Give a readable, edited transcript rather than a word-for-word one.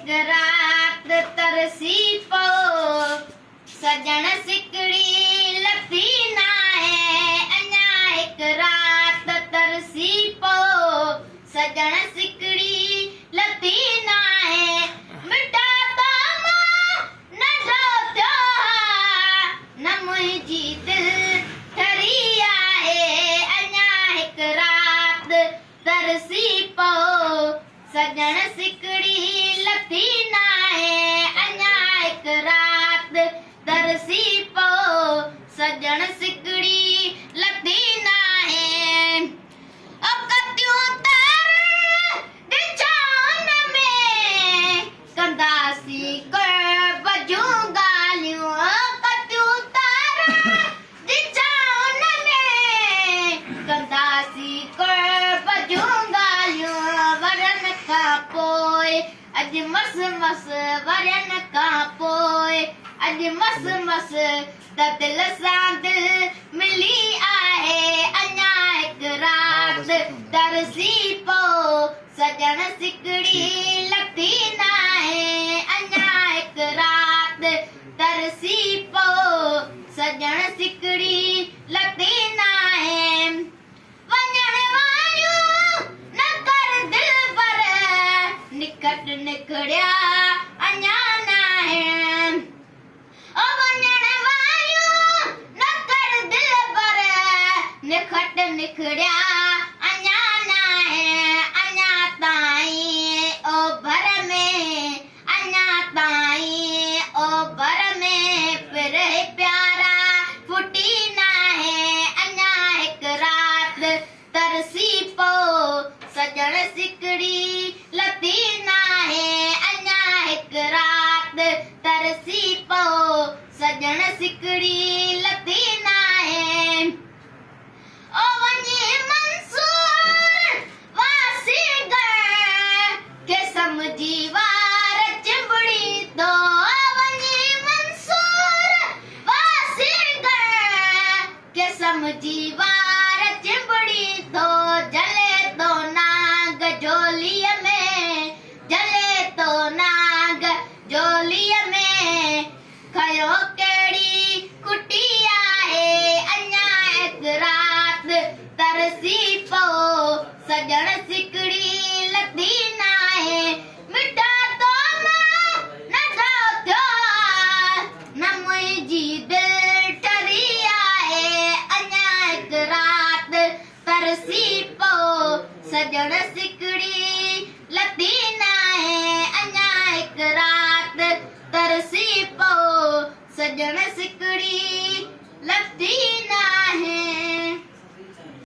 هڪ رات ترسي پئو، سڄڻ سڪڙي لٿي ناهي. اڃا هڪ رات ترسي پئو، سڄڻ سڪڙي لٿي ناهي. مٺا تو مان ننڍو ٿيو ها، نه منهنجي دل ٺري آهي. اڃا هڪ رات ترسي پئو، سڄڻ سڪڙي لٿي ناهي. اڃا هڪ رات ترسي پئو، سڄڻ سڪڙي لٿي ناهي. او ڪتيون تارن ڏڇائن ۾، ڪنداسين قرب جون ڳالهيون. او ڪتيون تارن ڏڇائن ۾، ڪنداسين قرب جون ڳالهيون. ورهين کان پوء اڄ مس مس، ورهين کان پوء اڄ مس مس ته دل سان دل ملي آهي. اڃا هڪ رات ترسي پئو، سڄڻ سڪڙي لٿي ناهي. اڃا هڪ رات ترسي پئو، سڄڻ سڪڙي لٿي ناهي. وڃڻ واريون نه ڪر دلبر، نکٽ نکڙيا اڃا ناهن. او وڃڻ واريون نه ڪر دلبر، نکٽ نکڙيا اڃا ناهن. اڃا تائين اوڀر ۾، اڃا تائين اوڀر ۾ پرهه پيارا ڦٽي ناهي. اڃا هڪ رات ترسي پئو، سڄڻ سڪڙي لٿي ناهي. اڃا هڪ رات ترسي پئو، سڄڻ سڪڙي لٿي ناهي. او وڃي منصور واسينگڻ کي سمجهي وار چنبڙي ٿو. او وڃي منصور واسينگڻ کي سمجهي وار چنبڙي ٿو. جهلي ٿو نانگ جهوليء ۾، جهلي ٿو نانگ جهوليء ۾. کنيو ڪهڙي کٽي آهي. اڃا هڪ رات ترسي پئو، سڄڻ سڪڙي لٿي ناهي. مٺا تو مان ننڍو ٿيو آ، نه منهنجي دل ٺري آهي. اڃا هڪ رات ترسي پئو، سڄڻ سڪڙي لٿي ناهي. اڃا هڪ رات ترسي پئو، سڄڻ سڪڙي